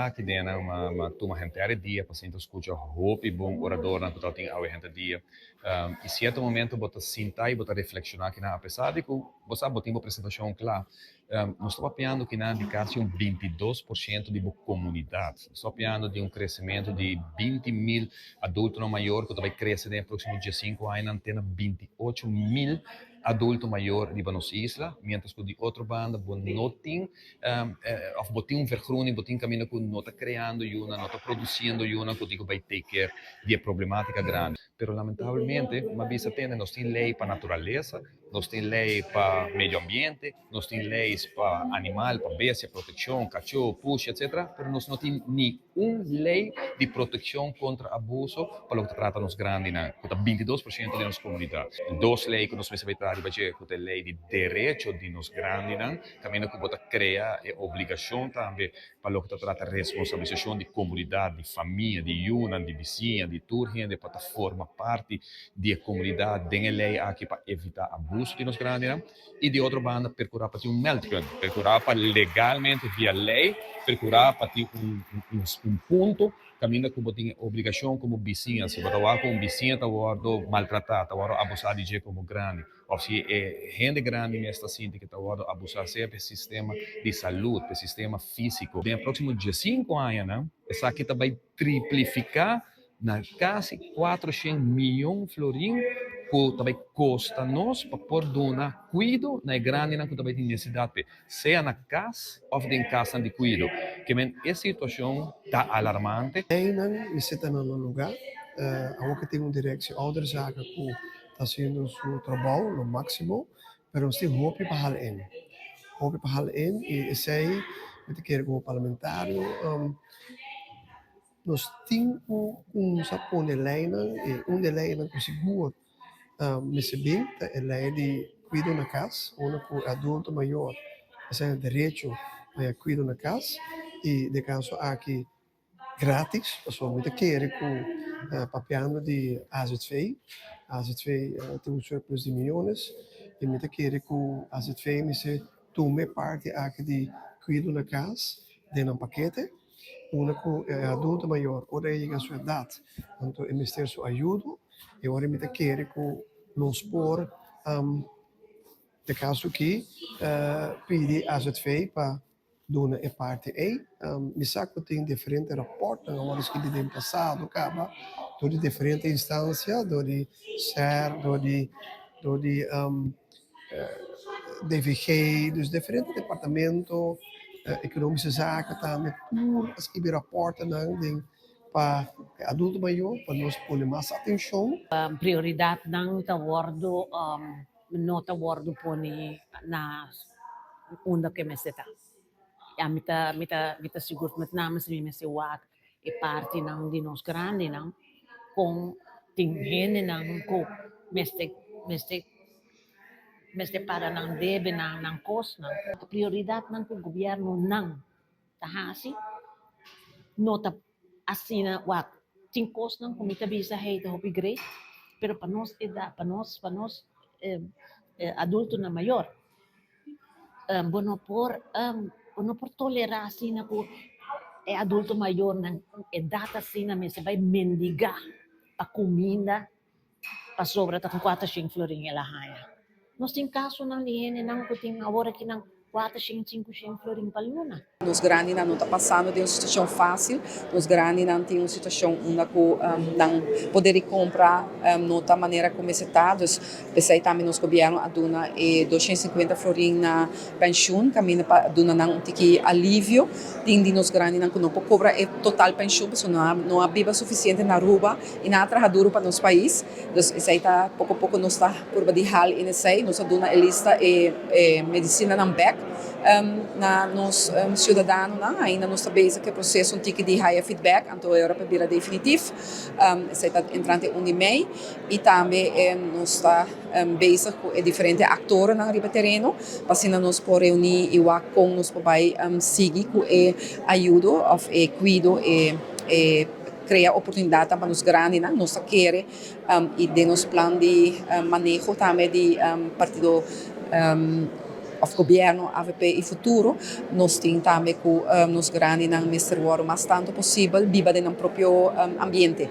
aki den m'a m'a tuma henter e dia pa sinta skucha hopi bon oradornan ku tabatin awe henter dia. I sierto momento bo ta sinta i bo ta reflekshoná kinan apesar di ku bo sa bo tin bo presentashon kla. Nos ta papiando kinan di kasi un 22% di bo komunidat. Nos ta papiando di un kresementu di 20.000 adultonan mayor ku ta bai krese den e próksimo 15 añanan te na 28.000 adulto mayor riba nos isla, miéntras ku di otro banda bo no tin òf bo tin un vergroening, bo tin kaminda ku no ta kreando yunan, no ta produsiendo yunan ku tin ku bai take care di e problemátika grandi. Pero lamentablemente, mi a bisa tende, nos tin lei pa naturalesa, nos tin lei pa medio ambiente, nos tin leis pa animal, pa bestia, protekshon, kachó, pushi, etcetera, pero nos no tin ni un lei di protekshon kontra abuso pa loke ta trata nos grandinan, ku ta 22% di nos komunidat. Dos lei ku nos mester bai traha riba dje, ku ta e lei di derecho di nos grandinan, kaminda ku bo ta krea e obligashon tambe pa loke ta trata responsabilisashon di komunidat, di famia, di yunan, di bisiña, di tur hende pa ta forma parti di e komunidat den e lei aki pa evitá abuso di nos grandinan. I di otro banda perkurá pa tin un meldpunt, perkurá pa legalmente via lei perkurá pa tin un un punto kaminda ku bo tin e obligashon komo bisiña, si bo ta wak ku un bisiña ta wòrdu maltratá, ta wòrdu abusá di dje komo grandi òf si e hende grandi mes ta sinti ku ta wòrdu abusá sea pa e sistema di salud, pa e sistema físiko. Den e próksimo 15 añanan esaki ta bai triplifiká na kasi 400 miyon florin ku ta bai kosta nos pa por duna kuido na e grandinan ku ta bai tin nesesidat p'e, sea na kas òf den kasnan di kuido. Ke men e situashon ta alarmante. Einan mester ta na nan lugá. Awor ke tin un directie ouderzaken ku ta hasiendo su trabou lo máksimo, pero nos tin hopi pa hal in. Hopi pa hal in i esei mi ta kere komo parlamentario nos tin ku kumsa pone leinan i un di e leinan ku sigur mester bin ta e lei di kuido na kas, unda ku e adulto mayor esei na derecho pa e kuido na kas i den kaso aki gratis pasobra mi ta kere ku papiando di azv, azv tin un surplus di miyones i mi ta kere ku azv mester tuma e parti aki di kuido na kas den nan pakete. Unda ku e adulto mayor ora e yega su edat, anto e mester su ayudo i ora mi ta kere ku nos por den kaso aki pidi azv pa duna e parti ei. Mi sa ku tin diferente raportnan a wòrdu skibi den pasado kaba dor di diferente instansia, dor di SER, dor di dor di DVG, dus diferente departamento, Economische Zaken tambe, tur a skibi raportenan den pa e adulto mayor pa nos pone mas atencion. Prioridadnan ta wordo no ta wordo poni na unda ke mester ta. Ya mi ta mi ta mi ta sigur met name si mi mester wak e partinan di nos grandinan kon tin hendenan ku mester mester mester paga nan debenan, nan kosnan. Prioridadnan ku gobiernonan ta hasi no ta asina wak tin kosnan ku mi ta bisa hey ta hopi great pero pa nos edad pa nos pa nos adultonan mayor bo no por bo no por tolera asina ku e adulto mayornan edat asina mester bai mendiga pa kuminda pasobra ta ku 400 florin el a haña. Nos tin kasonan di hendenan ku tin awor akinan 400, 500 florin pa luna. Nos grandinan no ta pasando den un situacion facil. Nos grandinan tin un situacion unda cu nan poder di compra no ta manera cu mester ta. Dus p'esey tambe nos gobierno a duna e 250 florin na pensioen caminda pa duna nan un tiki alivio. Tin di nos grandinan cu no por cobra e total pensioen pasobra no a biba suficiente na Aruba y nan a traha duro pa nos pais. Dus esey ta poco poco nos ta purba di hal in esey. Nos a duna e lista e medicinanan bek na nos ciudadanonan. Ainda nos ta bezig cu e proceso un tiki di haya feedback anto e ora pa bira definitif. Esey ta entrante 1 di mei y tambe nos ta bezig cu e diferente actornan riba tereno pa asina nos por reuni y wak con nos por bay sigui cu e ayudo of e cuido e Crea oportunidadnan pa nos grandinan. Nos ta kere y den nos plan di maneho tambe di partido of gobierno AVP y Futuro, nos tin tambe cu nos grandinan mester mas tanto posibel biba den nan propio ambiente.